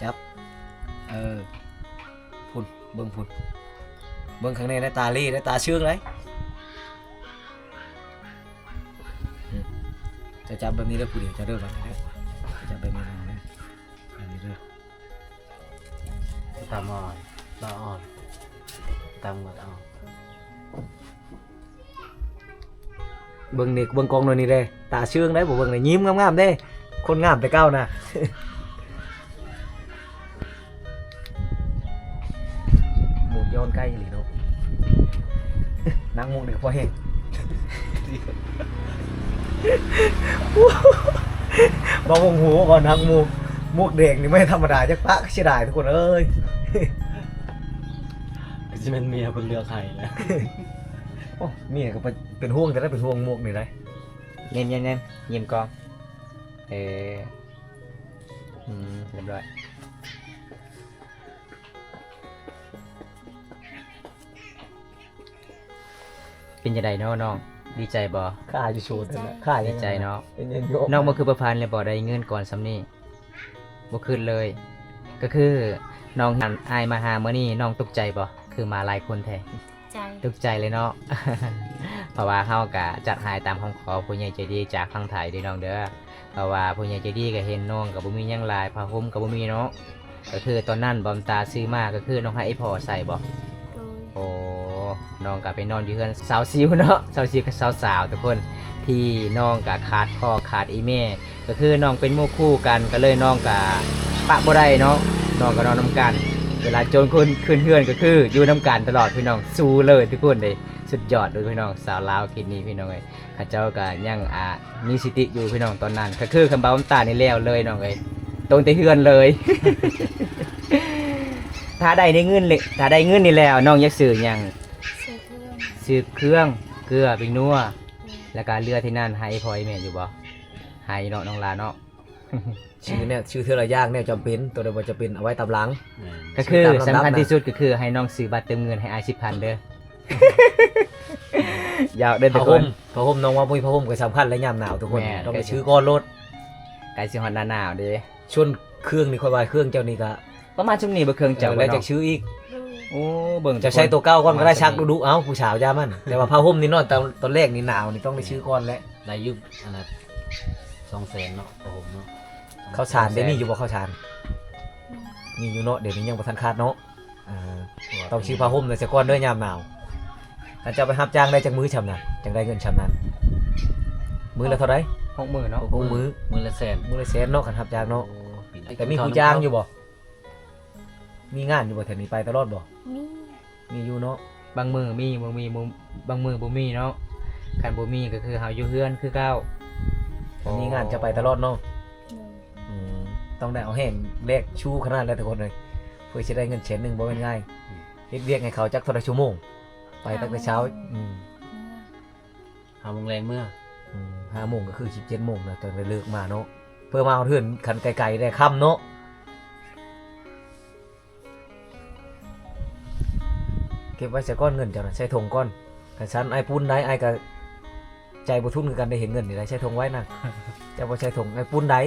ຈັບ ເອີ ພຸ້ນ ເບິ່ງພຸ້ນ ເບິ່ງຂ້າງໃນ ໃນຕາເລ ໃນຕາເຊີງໄດ໋. ອືມ ຈະຈັບແບບນີ້ເດີ ຜູ້ດຽວເຈົ້າເດີ ບາດນີ້ເດີ ຈັບແບບນີ້ເດີ ແບບນີ້ເດີ. ຕາມອ່ອນ ຕາອ່ອນ ຕາມອ່ອນ. ເບິ່ງນີ້ ເບິ່ງກ້ອງໜ່ອຍນີ້ເດ້ ຕາເຊື່ອງໄດ໋ ບໍ່ເບິ່ງນີ້ ຍິ້ມງາມໆເດ້ ຄົນງາມແຕ່ເກົ່ານະ. ໝູກຍ້ອນໃກ້ອີ່ຫຼີເນາະ ນັກໝູກນີ້ກໍພໍແຮງ. ບໍ່ວົງຫູບໍ່ນັກໝູກ ໝູກແດງນີ້ບໍ່ທຳມະດາຈັກປະ ເສຍດາຍທຸກຄົນເອີຍ. ກໍຊິແມ່ນເມຍເພິ່ນເລືອກໃຫ້ແຫຼະ. ໂອ້ ເມຍກໍເປັນ ເປັນຫ່ວງແຕ່ໄດ້ ເປັນຫ່ວງໝວກນີ້ໄດ໋. ຍິ້ມໆໆ ຍິ້ມກ່ອນ ເອີ ອືມ ຮຽບຮ້ອຍ. ເປັນຈັ່ງໃດເນາະນ້ອງ ດີໃຈບໍ່? ຂ້າຢູ່ໂສດນັ້ນແຫຼະ ຂ້າ ດີໃຈເນາະ. ນ້ອງບໍ່ຄືປະພັນເລີຍບໍ່ ໄດ້ເງິນກ່ອນສ່ຳນີ້ ບໍ່ຄິດເລີຍ. ກໍຄືນ້ອງ ອາຍມາຫາມື້ນີ້ ນ້ອງຕົກໃຈບໍ່ ຄືມາຫຼາຍຄົນແທ້? ໃຈ ຕົກໃຈເລີຍເນາະ ເພາະວ່າເຮົາກະຈັດໃຫ້ຕາມຄຳຂໍຜູ້ໃຫຍ່ໃຈດີຈາກຝັ່ງໄທເດີນ້ອງເດີ. ເພາະວ່າຜູ້ໃຫຍ່ໃຈດີກໍເຫັນນ້ອງກໍບໍ່ມີຫຍັງຫຼາຍ ຜ້າຫົ່ມກໍບໍ່ມີເນາະ. ກໍຄືຕອນນັ້ນບອມຕາຊື້ມາ ກໍຄືນ້ອງໃຫ້ອີ່ພໍ່ໃສ່ບໍ່? ໂດຍ ໂອ້ ນ້ອງກໍໄປນອນຢູ່ເຮືອນສາວຊິວເນາະ ສາວຊິວກັບສາວສາວທຸກຄົນ ທີ່ນ້ອງກໍຂາດພໍ່ຂາດອີ່ແມ່ ກໍຄືນ້ອງເປັນໝູ່ຄູ່ກັນ ກໍເລີຍນ້ອງກໍປະບໍ່ໄດ້ເນາະ ນ້ອງກໍນອນນຳກັນ. ເວລາໂຈນຂຶ້ນ ຂຶ້ນເຮືອນກໍຄືຢູ່ນຳກັນຕະຫຼອດ ພີ່ນ້ອງ ສູ້ເລີຍທຸກຄົນເດ້. ສຸດຍອດເລີຍພີ່ນ້ອງ ສາວລາວເຂດນີ້ພີ່ນ້ອງເອີຍ ເຂົາເຈົ້າກໍຍັງ ອ່າ ມີສະຕິຢູ່ພີ່ນ້ອງ. ຕອນນັ້ນກໍຄືຄຳເວົ້ານ້ຳຕານີ້ແລ້ວເລີຍນ້ອງເອີຍ ຕົງແຕ່ເຮືອນເລີຍ. ຖ້າໄດ້ເງິນເລີຍ ຖ້າໄດ້ເງິນນີ້ແລ້ວ ນ້ອງຢາກຊື້ຫຍັງ? ຊື້ເຄື່ອງ ຊື້ເຄື່ອງ ເກືອ ແປ້ງນົວ ແລ້ວກໍເຫຼືອທີ່ນັ້ນໃຫ້ພໍ່ໃຫ້ແມ່ຢູ່ບໍ່? ໃຫ້ເນາະ ນ້ອງຫຼ້າເນາະ. ຊື້ແນວ ຊື້ເທື່ອລະຢ່າງ ແນວຈຳເປັນ ໂຕໃດບໍ່ຈຳເປັນເອົາໄວ້ຕາມຫຼັງ. ແມ່ນ ກໍຄືສຳຄັນທີ່ສຸດກໍຄືໃຫ້ນ້ອງຊື້ບັດເຕີມເງິນໃຫ້ອ້າຍສິບພັນເດີ. ຢາກໄດ້ທຸກຄົນ ຜ້າຫົ່ມ ຜ້າຫົ່ມ ນ້ອງວ່າບໍ່ມີຜ້າຫົ່ມກໍສຳຄັນແຫຼະ ຍາມໜາວທຸກຄົນ. ແມ່ນ ຕ້ອງໄດ້ຊື້ກ່ອນໂລດ ໃກ້ຊິຮອດໜ້າໜາວເດ້. ສ່ວນເຄື່ອງນີ້ ຂ້ອຍວ່າເຄື່ອງເຈົ້ານີ້ກໍປະມານຊ່ຳນີ້ບໍ່ ເຄື່ອງເຈົ້າ ເອີ ແລ້ວຈັກຊື້ອີກ. ໂອ້ ເບິ່ງ ເຈົ້າໃຊ້ໂຕເກົ່າກ່ອນກໍໄດ້ ຊັກດຸໆ ເອົາ ຜູ້ສາວຢາມັນ. ແຕ່ວ່າຜ້າຫົ່ມນີ້ເນາະ ຕອນ ຕອນແລກນີ້ໜາວນີ້ຕ້ອງໄດ້ຊື້ກ່ອນແຫຼະ. ໄດ້ຢູ່ອັນນ່າ ສອງແສນເນາະ ຜ້າຫົ່ມເນາະ. ເຂົ້າສານໄດ້ມີຢູ່ບໍ່ ເຂົ້າສານ? ມີຢູ່ເນາະ ດຽວນີ້ຍັງບໍ່ທັນຂາດເນາະ. ເອີ ຕ້ອງຊື້ຜ້າຫົ່ມໄດ້ຊະກ່ອນເດີຍາມໜາວ. ຄັນເຈົ້າໄປຮັບຈ້າງໄດ້ຈັກມື້ຊ່ຳນັ້ນ ຈັ່ງໄດ້ເງິນຊ່ຳນັ້ນ? ມື້ລະເທົ່າໃດ? ຫົກມື້ເນາະ ຫົກມື້ ມື້ລະແສນ ມື້ລະແສນເນາະ ຄັນຮັບຈ້າງເນາະ. ໂອ້ ແຕ່ມີຜູ້ຈ້າງຢູ່ບໍ່? ມີງານຢູ່ບໍ່ແຖວນີ້ ໄປຕະຫຼອດບໍ່? ມີ ມີຢູ່ເນາະ ບາງມື້ມີ ບໍ່ມີ ບາງມື້ບໍ່ມີເນາະ. ຄັນບໍ່ມີກໍຄືເຮົາຢູ່ເຮືອນຄືເກົ່າ. ຄັນມີງານຈະໄປຕະຫຼອດເນາະ. ໂດຍ ອືມ ຕ້ອງໄດ້ເອົາແຮງແລກຊູຂະໜາດແຫຼະທຸກຄົນເອີຍ ເພື່ອຊິໄດ້ເງິນແສນໜຶ່ງບໍ່ແມ່ນງ່າຍ. ອືມ ເຮັດວຽກໃຫ້ເຂົາຈັກເທົ່າໃດຊົ່ວໂມງ? ໄປຕັ້ງແຕ່ເຊົ້າ ຫ້າໂມງ ອືມ ຫ້າໂມງແລງເມືອ. ອືມ ຫ້າໂມງກໍຄືສິບເຈັດໂມງນະ ຈັ່ງໄດ້ເລີກມາເນາະ. ເພື່ອມາຮອດເຮືອນ ຄັນໄກໆໄດ້ຄ່ຳເນາະ. ເກັບໄວ້ໃສ່ກ້ອນເງິນເຈົ້ານະ ໃສ່ຖົງກ່ອນ. ຄັນຊັ້ນອ້າຍປຸ້ນໄດ້ ອ້າຍກໍໃຈບໍ່ທຸນຄືກັນ ໄດ້ເຫັນເງິນນີ້ໄດ້ ໃສ່ຖົງໄວ້ນະ. ເຈົ້າບໍ່ໃສ່ຖົງ ອ້າຍປຸ້ນໄດ້.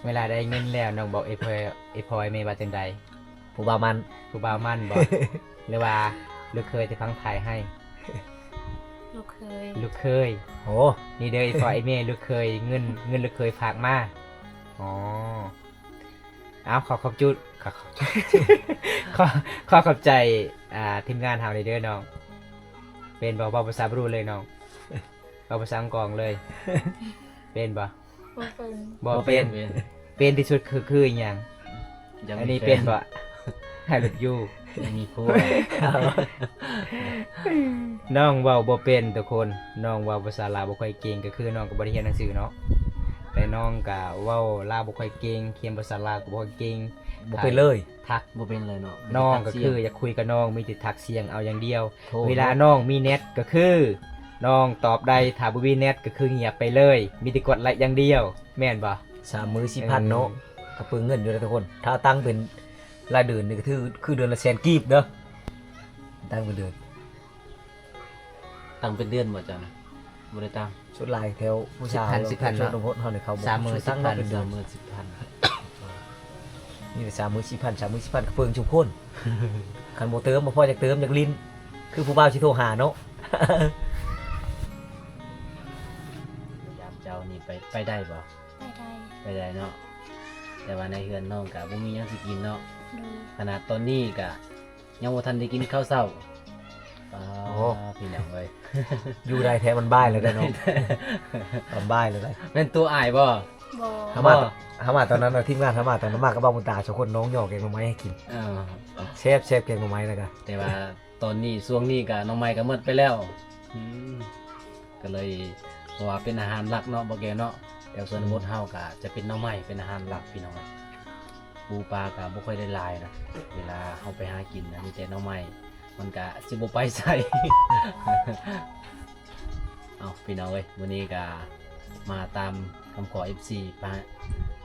ເວລາໄດ້ເງິນແລ້ວ ນ້ອງບອກເອພອຍ ເອພອຍແມ່ວ່າຈັ່ງໃດ? ຜູ້ບ່າວໝັ້ນ ຜູ້ບ່າວໝັ້ນບໍ? ຫຼືວ່າລູກເຂີຍທີ່ຝັ່ງໄທໃຫ້? ລູກເຂີຍ ລູກເຂີຍ. ໂອ້ ນີ້ເດີ ອີ່ພໍ່ອີ່ແມ່ ລູກເຂີຍ ເງິນ ເງິນລູກເຂີຍຝາກມາ. ອໍ ເອົາ ຂໍຂອບຈຸດ ຂໍຂອບ ຂໍ ຂໍຂອບໃຈ ອ່າ ທີມງານເຮົານີ້ເດີນ້ອງ. ເປັນບໍ່? ເວົ້າພາສາບຣູເລີຍນ້ອງ. ເວົ້າພາສາອັງກອງເລີຍ. ເປັນບໍ່? ບໍ່ເປັນ. ບໍ່ເປັນ. ເປັນທີ່ສຸດຄື ຄືອີ່ຫຍັງ? ຍັງ ອັນນີ້ເປັນບໍ່? I love you ຍັງມີຜົວ. ນ້ອງເວົ້າບໍ່ເປັນທຸກຄົນ, ນ້ອງເວົ້າພາສາລາວບໍ່ຄ່ອຍເກັ່ງ, ກໍຄືນ້ອງກໍບໍ່ໄດ້ຮຽນໜັງສືເນາະ, ແຕ່ນ້ອງກໍເວົ້າລາວບໍ່ຄ່ອຍເກັ່ງ, ຂຽນພາສາລາວກໍບໍ່ຄ່ອຍເກັ່ງ. ບໍ່ເປັນເລີຍ. ທັກ ບໍ່ເປັນເລີຍເນາະ. ນ້ອງກໍຄືຢາກຄຸຍກັບນ້ອງ ມີແຕ່ທັກສຽງເອົາຢ່າງດຽວ. ເວລານ້ອງມີເນັດກໍຄືນ້ອງຕອບໄດ້, ຖ້າບໍ່ມີເນັດກໍຄືງຽບໄປເລີຍ, ມີແຕ່ກົດໄລຢ່າງດຽວ, ແມ່ນບໍ່? ສາມມື້ສີ່ພັນເນາະ. ເອີ ກໍເປືອງເງິນຢູ່ເດ້ທຸກຄົນ. ຖ້າຕັ້ງເປັນລາຍເດືອນນີ້ກໍຖື ຄືເດືອນລະແສນກີບເດີ, ຕັ້ງເປັນເດືອນ. ຕັ້ງເປັນເດືອນບໍ່ເຈົ້ານະ? ບໍ່ໄດ້ຕັ້ງ. ສ່ວນຫຼາຍແຖວຜູ້ສາວ ສິບພັນ ສິບພັນເນາະ. ຊົນນະບົດເຮົານີ້ເຂົາບໍ່ ສາມມື້ສິບພັນ ສາມມື້ສິບພັນ. ນີ້ແຫຼະ ສາມມື້ສີ່ພັນ ສາມມື້ສີ່ພັນ ກະເປິງຊຸມຄົນ. ຄັນບໍ່ເຕີມ ບໍ່ພໍຢາກເຕີມ ຢາກຫຼິ້ນ ຄືຜູ້ບ່າວຊິໂທຫາເນາະ. ຍາມເຈົ້ານີ້ໄປ ໄປໄດ້ບໍ່? ໄປໄດ້. ໄປໄດ້ເນາະ. ແຕ່ວ່າໃນເຮືອນນ້ອງກະບໍ່ມີຫຍັງຊິກິນເນາະ. ໂດຍ. ຂະໜາດຕອນນີ້ກະ ຍັງບໍ່ທັນໄດ້ກິນເຂົ້າເຊົ້າ. ປ້າ ໂອ້ ພີ່ນ້ອງເອີຍ ຢູ່ໄດ້ແທ້. ມັນບ່າຍແລ້ວເດ້ເນາະ. ຕອນບ່າຍແລ້ວເດ້. ແມ່ນໂຕອ້າຍບໍ່? ບໍ່. ເຮົາມາ ບໍ່ ເຮົາມາຕອນນັ້ນນະ ທີມງານເຮົາມາຕອນນັ້ນ ມາກັບບ່າວບຸນຕາ ສອງຄົນ ນ້ອງຍໍແກງໜໍ່ໄມ້ໃຫ້ກິນ. ເອີ ແຊບໆ ແກງໜໍ່ໄມ້ນະກະ. ແຕ່ວ່າຕອນນີ້ ຊ່ວງນີ້ກະໜໍ່ໄມ້ກະໝົດໄປແລ້ວ. ອືມ ກໍເລີຍ ເພາະວ່າເປັນອາຫານຫຼັກເນາະ ບໍ່ແກ່ວເນາະ. ແຖວຊົນນະບົດເຮົາກະຈະເປັນໜໍ່ໄມ້ເປັນອາຫານຫຼັກ ພີ່ນ້ອງ. ປູປາກະບໍ່ຄ່ອຍໄດ້ຫຼາຍນະ, ເວລາເຮົາໄປຫາກິນນະ ມີແຕ່ໜໍ່ໄມ້ ມັນກະຊິບໍ່ໄປໃສ. ເອົາ ພີ່ນ້ອງເອີຍ ມື້ນີ້ກະມາຕາມຄຳຂໍເອັຟຊີ ມາ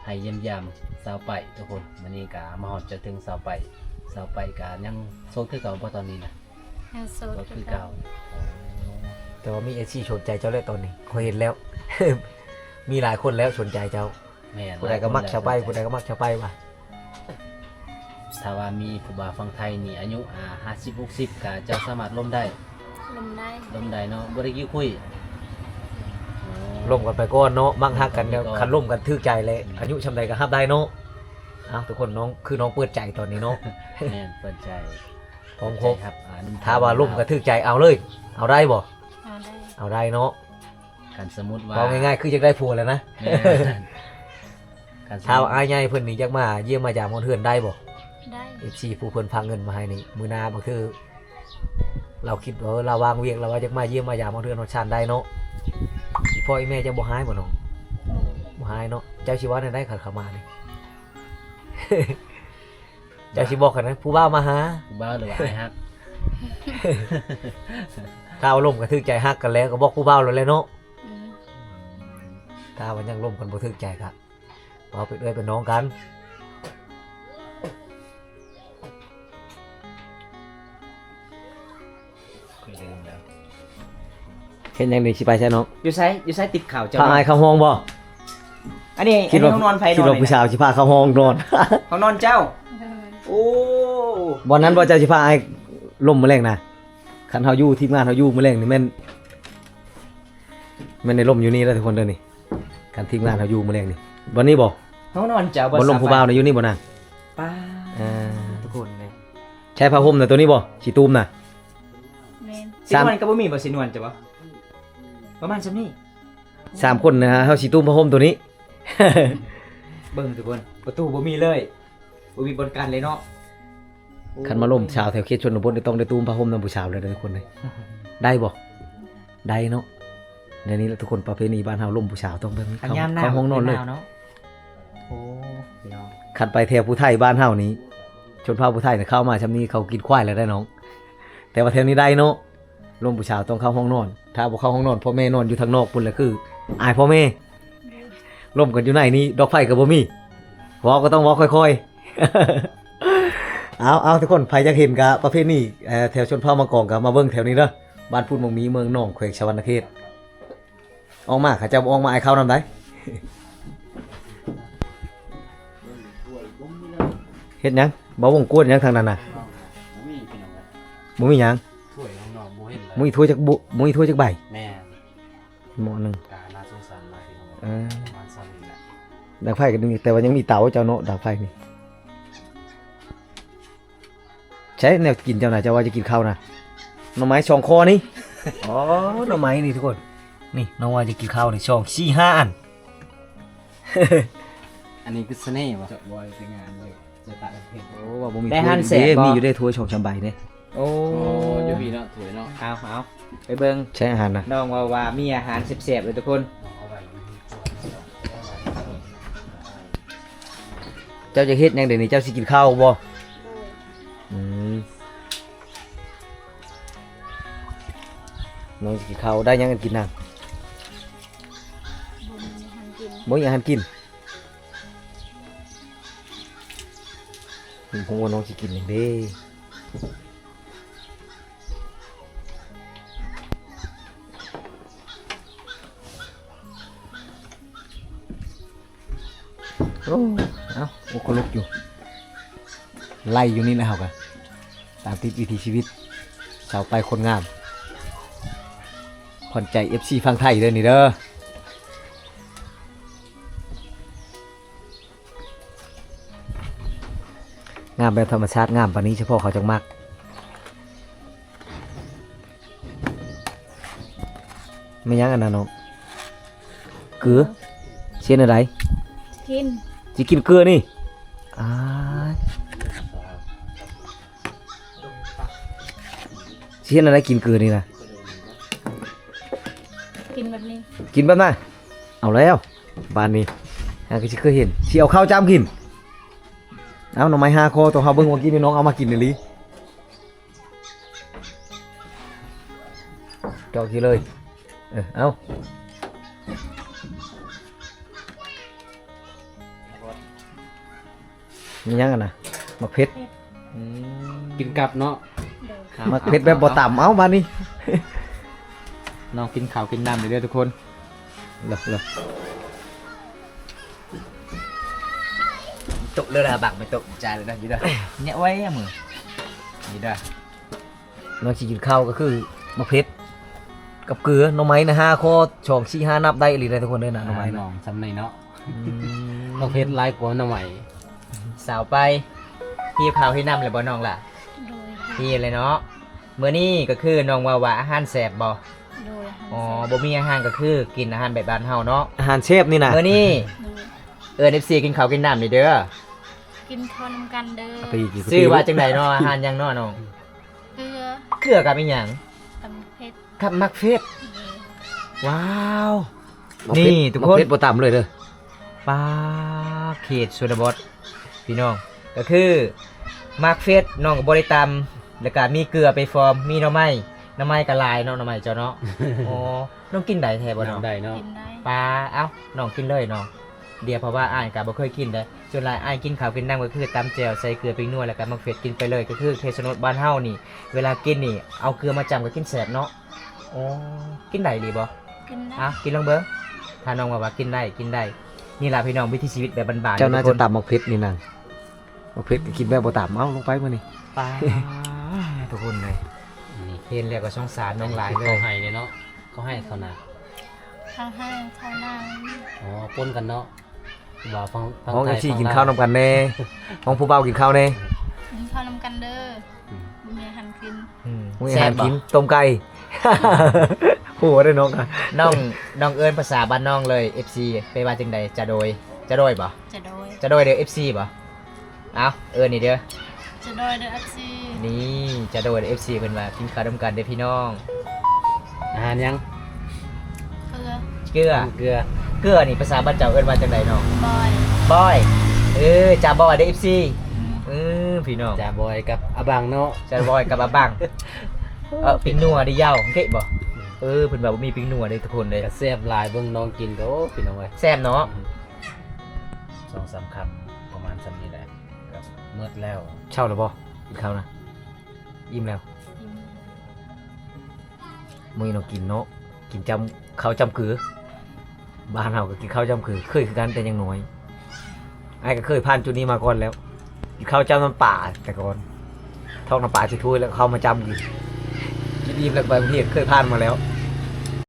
ໃຫ້ຢ້ຽມຢາມສາວໄປທຸກຄົນ. ມື້ນີ້ກະມາຮອດຈະເຖິງສາວໄປ, ສາວໄປກະຍັງໂສດຄືເກົ່າບໍ່ຕອນນີ້ນະ? ຍັງໂສດ ໂສດຄືເກົ່າ. ຄືເກົ່າ. ແຕ່ວ່າມີເອັຟຊີສົນໃຈເຈົ້າແລ້ວຕອນນີ້ ຂ້ອຍເຫັນແລ້ວ. ມີຫຼາຍຄົນແລ້ວສົນໃຈເຈົ້າ. ແມ່ນ. ຜູ້ໃດກໍມັກຊາວໄປ ຫຼາຍຄົນແລ້ວສົນໃຈ. ຜູ້ໃດກໍມັກຊາວໄປວ່າ. ຖ້າວ່າມີຜູ້ບ່າວຝັ່ງໄທນີ້ ອາຍຸ ອ່າ ຫ້າສິບ ຫົກສິບ ກໍເຈົ້າສາມາດລົມໄດ້? ລົມໄດ້. ລົມໄດ້ເນາະ. ບໍ່ໄດ້ກິ້ວຄຸຍ? ອໍ. ລົມກັນໄປກ່ອນເນາະ. ມັກຮັກກັນແລ້ວ ລົມກັນໄປກ່ອນ. ຄັນລົມກັນຖືກໃຈແລ້ວ ອືມ ອາຍຸສ່ຳໃດກໍຮັບໄດ້ເນາະ. ເອົ້າ ທຸກຄົນ ນ້ອງ ຄືນ້ອງເປີດໃຈຕອນນີ້ເນາະ. ແມ່ນ ເປີດໃຈ. ພ້ອມຄົບ. ເປີດໃຈຮັບ ອ່າ ຖ້າວ່າລົມກັນຖືກໃຈ ເອົາເລີຍ. ເອົາໄດ້ບໍ່? ເອົາໄດ້. ເອົາໄດ້ເນາະ. ຄັນສົມມຸດວ່າ ເວົ້າງ່າຍໆ ຄືຢາກໄດ້ຜົວແລ້ວນະ. ແມ່ນ. ຄັນສົມມຸດ ຖ້າອ້າຍໃຫຍ່ເພິ່ນນີ້ຢາກມາຢ້ຽມມາຢາມຮອດເຮືອນໄດ້ບໍ່? ໄດ້. ເອັຟຊີ ຜູ້ເພິ່ນຝາກເງິນມາໃຫ້ນີ້ ມື້ໜ້າບາງເທື່ອລາວຄິດວ່າ ເອີ ລາວວ່າງວຽກ ລາວວ່າຢາກມາຢ້ຽມມາຢາມຮອດເຮືອນຮອດຊານໄດ້ເນາະ. ອີພໍ່ອີແມ່ເຈົ້າບໍ່ຮ້າຍບໍ່ນ້ອງ? ບໍ່. ບໍ່ຮ້າຍເນາະ. ເຈົ້າຊິເວົ້າແນວໃດຄັນເຂົາມານີ້? ເຈົ້າຊິບອກກັນນະ ຜູ້ບ່າວມາຫາ ຜູ້ບ່າວ ຫຼືວ່າອ້າຍຮັກ? ຖ້າວ່າລົມກັນຖືກໃຈ ຮັກກັນແລ້ວກໍບອກຜູ້ບ່າວໂລດແຫຼະເນາະ. ອືມ ຖ້າວ່າຍັງລົມກັນບໍ່ຖືກໃຈກໍເວົ້າເປັນເອື້ອຍເປັນນ້ອງກັນ. ຂ້ອຍລືມແລ້ວ ເຮັດຫຍັງນີ້ ຊິໄປໃສນ້ອງ? ຢູ່ໃສ? ຢູ່ໃສ? ຕິດເຂົ້າເຈົ້າ ພາອ້າຍເຂົ້າຫ້ອງບໍ່? ອັນນີ້ ອັນນີ້ຫ້ອງນອນໃຜ? ຄິດວ່າຜູ້ສາວຊິພາເຂົ້າຫ້ອງນອນ. ຫ້ອງນອນເຈົ້າ. ໂອ້ ບ່ອນນັ້ນບໍ່ ເຈົ້າຊິພາອ້າຍລົມມື້ແລງນະ? ຄັນເຮົາຢູ່ ທີມງານເຮົາຢູ່ມື້ແລງນີ້ແມ່ນ ແມ່ນໄດ້ລົມຢູ່ນີ້ແຫຼະທຸກຄົນເດີນີ້. ຄັນທີມງານເຮົາຢູ່ມື້ແລງນີ້ ບ່ອນນີ້ບໍ່? ຫ້ອງນອນເຈົ້າບໍ່? ບ່ອນລົມຜູ້ບ່າວນະ ຢູ່ນີ້ບໍ່ນາງ? ປ້າ ເອີ ທຸກຄົນເລີຍ. ໃຊ້ຜ້າຫົ່ມນະ ໂຕນີ້ບໍ່? ສີຕູມນະ? ແມ່ນ. ສາມ ສີນວນກໍບໍ່ມີບໍ່? ສີນວນເຈົ້າບໍ່? ປະມານສ່ຳນີ້ ສາມຄົນນະ ເຮົາສີຕູມຜ້າຫົ່ມໂຕນີ້. ເບິ່ງທຸກຄົນ ປະຕູບໍ່ມີເລີຍ ບໍ່ມີບ່ອນກັ້ນເລີຍເນາະ. ຄັນມາລົມສາວແຖວເຂດຊົນນະບົດນີ້ ຕ້ອງໄດ້ຕູມຜ້າຫົ່ມນຳຜູ້ສາວແລ້ວເດີທຸກຄົນເດີ. ໄດ້ບໍ່? ໄດ້ເນາະ. ແນວນີ້ແຫຼະທຸກຄົນ ປະເພນີບ້ານເຮົາ ລົມຜູ້ສາວຕ້ອງແບບນີ້ ເຂົ້າ ເຂົ້າຫ້ອງນອນເລີຍ. ໂອ້ ພີ່ນ້ອງ ຄັນໄປແຖວຜູ້ໄທບ້ານເຮົານີ້ ຊົນເຜົ່າຜູ້ໄທນີ້ ເຂົ້າມາຊ່ຳນີ້ເຂົາກິນຄວາຍແລ້ວໄດ໋ນ້ອງ. ແຕ່ວ່າແຖວນີ້ໄດ້ເນາະ ລົມຜູ້ສາວຕ້ອງເຂົ້າຫ້ອງນອນ. ຖ້າບໍ່ເຂົ້າຫ້ອງນອນ ພໍ່ແມ່ນອນຢູ່ທາງນອກພຸ້ນແຫຼະ ຄືອາຍພໍ່ແມ່. ລົມກັນຢູ່ໃນນີ້ ດອກໄຟກໍບໍ່ມີ ເວົ້າກໍຕ້ອງເວົ້າຄ່ອຍໆ. ເອົາໆ ທຸກຄົນ ໃຜຢາກເຫັນກະປະເພນີ ເອີ ແຖວຊົນເຜົ່າມັງກອງ ກະມາເບິ່ງແຖວນີ້ເດີ ບ້ານພຸດມັງມີ ເມືອງໜອງ ແຂວງສະຫວັນນະເຂດ. ອອກມາ ເຂົາເຈົ້າບໍ່ອອກມາ ອ້າຍເຂົ້ານຳໃດ. ເຮັດຫຍັງ? ບ່າວວົງກວດຫຍັງທາງນັ້ນນະ? ບໍ່ມີຫຍັງ. ບໍ່ມີຖ້ວຍຈັກ ບໍ່ມີຖ້ວຍຈັກໃບ. ແມ່ນ. ໝໍ້ໜຶ່ງ ກະໜ້າສົງສານຫຼາຍພີ່ນ້ອງ. ເອີ ປະມານສ່ຳນີ້ແຫຼະ. ດັງໄຟກໍມີ ແຕ່ວ່າຍັງມີເຕົາເຈົ້າເນາະ ດັງໄຟນີ້. ໃຊ້ແນວກິນເຈົ້ານະ ເຈົ້າວ່າຈະກິນເຂົ້ານະ ໜໍ່ໄມ້ສອງຂໍ້ນີ້. ອໍ ໜໍ່ໄມ້ນີ້ທຸກຄົນ ນີ້ ນ້ອງວ່າຈະກິນເຂົ້ານີ້ ສອງ ສີ່ ຫ້າອັນ. ອັນນີ້ຄືສະເໜ່ບໍ່? ຈະບໍ່ໄດ້ແຕ່ງງານເລີຍ ຈະຕັດເພັດ. ໂອ້ ວ່າບໍ່ມີ ໄດ້ ຖ້ວຍ ຮັນແຊບ ເດ້ ບໍ່? ມີຢູ່ເດ້ ຖ້ວຍສອງສາມໃບເດ້. ໂອ້ ໂອ້ ຢູ່ພີ້ເນາະ ຖ້ວຍເນາະ. ເອົາ ເອົາ ໄປເບິ່ງ ໃຊ້ອາຫານນະ. ນ້ອງເວົ້າວ່າມີອາຫານແຊບໆເລີຍທຸກຄົນ. ເຈົ້າຈະເຮັດຫຍັງດຽວນີ້? ເຈົ້າຊິກິນເຂົ້າບໍ່? ອືມ ນ້ອງຊິກິນເຂົ້າ. ໄດ້ຫຍັງກັນກິນນະ? ບໍ່ມີອາຫານກິນ ບໍ່ມີອາຫານກິນ. ເຫັນຜົມວ່ານ້ອງຊິກິນຫຍັງເດ້. ໂອ້ ເອົ້າ ໂອ້ ຄົນລຸກຢູ່ ໄລ່ຢູ່ນີ້ແຫຼະ ເຮົາກະຕາມຕິດວິຖີຊີວິດສາວໄປຄົນງາມ ຂວັນໃຈເອັຟຊີຝັ່ງໄທເດີນີ້ເດີ. ງາມແບບທຳມະຊາດ ງາມປານນີ້ ສະເພາະເຂົາຈັກມັກ. ແມ່ນຫຍັງອັນນັ້ນນ້ອງ? ເກືອ. ຊິເຮັດແນວໃດ? ກິນ. ຊິກິນເກືອນີ້? ອ້າຍ. ຊິເຮັດແນວໃດກິນເກືອນີ້ນະ? ກິນແບບນີ້. ກິນແບບນັ້ນ? ເອົາແລ້ວ ບາດນີ້ຫາກະຊິເຄີຍເຫັນ. ຊິເອົາເຂົ້າຈ້ຳກິນ. ເອົາໜໍ່ໄມ້ຫ້າຂໍ້ ໂຕເຮົາເບິ່ງວ່າກິນນີ້ ນ້ອງເອົາມາກິນອີ່ຫຼີ. ເຈາະກິນເລີຍ. ເອີ ເອົາ. ມີຫຍັງຫັ້ນນະ? ໝາກເຜັດ. ອືມ ກິນກັບເນາະ. ໂດຍ. ໝາກເຜັດແບບບໍ່ຕຳ. ເອົາ ບາດນີ້ ນ້ອງກິນເຂົ້າກິນນ້ຳເດີທຸກຄົນ. ເລີ ເລີ ໂຕະເລີລະ ບັກໄປໂຕະ ຈ່າຍເລີນະ ຢູ່ເດີ. ເນຍໄວ້ອະ ມື ນີ້ເດີ. ນ້ອງຊິກິນເຂົ້າກະຄືໝາກເຜັດກັບເກືອ. ໜໍ່ໄມ້ນະ ຫ້າຂໍ້ ສອງ ສີ່ ຫ້າ ນັບໄດ້ອີ່ຫຼີນະທຸກຄົນເດີນະ ໜໍ່ໄມ້ນະ. ນ້ອງຊ່ຳນີ້ເນາະ. ອືມ ໝາກເຜັດຫຼາຍກວ່າໜໍ່ໄມ້. ສາວໄປ ຫິວເຂົ້າຫິວນ້ຳແລ້ວບໍ່ນ້ອງລະ? ໂດຍ. ຫິວແລ້ວເນາະ. ມື້ນີ້ກະຄືນ້ອງເວົ້າວ່າອາຫານແຊບບໍ່? ໂດຍ. ອໍ ບໍ່ມີອາຫານກະຄືກິນອາຫານແບບບ້ານເຮົາເນາະ. ອາຫານແຊບນີ້ນະ. ມື້ນີ້ ໂດຍ ເອີ້ນເອັຟຊີກິນເຂົ້າກິນນ້ຳນີ້ເດີ. ກິນເຂົ້ານຳກັນເດີ. ຊື່ວ່າຈັ່ງໃດເນາະ? ອາຫານຫຍັງເນາະນ້ອງ? ເກືອ. ເກືອກັບອີ່ຫຍັງ? ກັບໝາກເຜັດ. ກັບໝາກເຜັດ. ໂດຍ. ວ້າວ ນີ້ທຸກຄົນ ໝາກເຜັດບໍ່ຕຳເລີຍເດີ. ປາ ເຂດຊົນນະບົດພີ່ນ້ອງ ກະຄືໝາກເຜັດ ນ້ອງກະບໍ່ໄດ້ຕຳ ແລ້ວກະມີເກືອໄປຟອມ ມີໜໍ່ໄມ້ ໜໍ່ໄມ້ກະຫຼາຍເນາະ ໜໍ່ໄມ້ເຈົ້າເນາະ. ອໍ ນ້ອງກິນໄດ້ແທ້ບໍ່ນ້ອງ? ໄດ້ເນາະ. ກິນໄດ້. ປາ ເອົ້າ ນ້ອງກິນເລີຍນ້ອງ. ດຽວ ເພາະວ່າອ້າຍກະບໍ່ເຄີຍກິນເດ້. ສ່ວນຫຼາຍອ້າຍກິນເຂົ້າກິນນ້ຳກະຄືຕຳແຈ່ວ ໃສ່ເກືອ ແປ້ງນົວ ແລ້ວກະໝາກເຜັດ ກິນໄປເລີຍ. ກະຄືເຂດຊົນນະບົດບ້ານເຮົານີ້ ເວລາກິນນີ້ ເອົາເກືອມາຈ້ຳກະກິນແຊບເນາະ. ໂອ້ ກິນໄດ້ອີ່ຫຼີບໍ່? ກິນໄດ້. ເອົ້າ ກິນລອງເບິ່ງ. ຖ້ານ້ອງວ່າ ວ່າກິນໄດ້ ກິນໄດ້. ນີ້ລະພີ່ນ້ອງ ວິຖີຊີວິດແບບບ້ານໆ. ເຈົ້າໜ້າຈະຕຳໝາກເຜັດນີ້ນະ. ໝາກເຜັດກະກິນແບບບໍ່ຕຳ. ເອົາ ລົງໄປມື້ນີ້. ປາ ທຸກຄົນເອີຍ ນີ້ເຫັນແລ້ວກະສົງສານນ້ອງຫຼາຍເລີຍ. ເຂົາໃຫ້ເດ້ເນາະ. ເຂົາໃຫ້ເຂົ້ານາ. ເຂົາໃຫ້ເຂົ້ານາ. ອໍ ປົນກັນເນາະ. ວ່າຟັງ ຟັງ ເອົາ ເອັຟຊີ ກິນເຂົ້ານຳກັນແນ່. ຂອງຜູ້ບ່າວກິນເຂົ້າແນ່. ກິນເຂົ້ານຳກັນເດີ. ອືມ ບໍ່ມີອາຫານກິນ. ອືມ ບໍ່ມີອາຫານກິນ. ແຊບບໍ່? ຕົ້ມໄກ່ ໂຫ ໄດ້ນ້ອງກະ ນ້ອງ ນ້ອງເອີ້ນພາສາບ້ານນ້ອງເລີຍ ເອັຟຊີ ແປວ່າຈັ່ງໃດ? ຈະໂດຍ ຈະໂດຍບໍ່? ຈະໂດຍ ຈະໂດຍເດີ ເອັຟຊີ ບໍ່? ເອົ້າ ເອີ້ນນີ້ເດີ ຈະໂດຍເດີ ເອັຟຊີ. ນີ້ ຈະໂດຍເດີ ເອັຟຊີ ເພິ່ນວ່າກິນເຂົ້ານຳກັນເດີພີ່ນ້ອງ. ອາຫານຫຍັງ? ເກືອ ເກືອ ເກືອ ເກືອນີ້ພາສາບ້ານເຈົ້າເອີ້ນວ່າຈັ່ງໃດນ້ອງ? ບອຍ ບອຍ ເອີ ຈາບອຍເດີ ເອັຟຊີ. ອືມ ເອີ ພີ່ນ້ອງ ຈາບອຍກັບອາບັງເນາະ ຈາບອຍກັບອາບັງ. ເອີ ເປັນນົວເດີ ເຍົາເກະບໍ່? ເອີ ເພິ່ນວ່າບໍ່ມີເປັນນົວເດີທຸກຄົນເດີ. ກະແຊບຫຼາຍ ເບິ່ງນ້ອງກິນກະ ໂອ້ ພີ່ນ້ອງເອີຍ ແຊບເນາະ. ອືມ ສອງສາມຄຳປະມານຊ່ຳນີ້ແຫຼະ ກະໝົດແລ້ວ. ເຊົາແລ້ວບໍ່? ກິນເຂົ້ານະ? ອີ່ມແລ້ວ? ອີ່ມ. ມື້ນີ້ນ້ອງກິນເນາະ ກິນຈ້ຳເຂົ້າຈ້ຳເກືອ. ບ້ານເຮົາກະກິນເຂົ້າຈ້ຳເກືອ ເຄີຍຄືກັນແຕ່ຍັງນ້ອຍ. ອ້າຍກະເຄີຍຜ່ານຈຸດນີ້ມາກ່ອນແລ້ວ ກິນເຂົ້າຈ້ຳນ້ຳປາແຕ່ກ່ອນ ທອກນ້ຳປາໃສ່ຖ້ວຍແລ້ວເຂົ້າມາຈ້ຳກິນ. ກິນອີ່ມແລ້ວກະໄປໂຮງຮຽນ ເຄີຍຜ່ານມາແລ້ວ.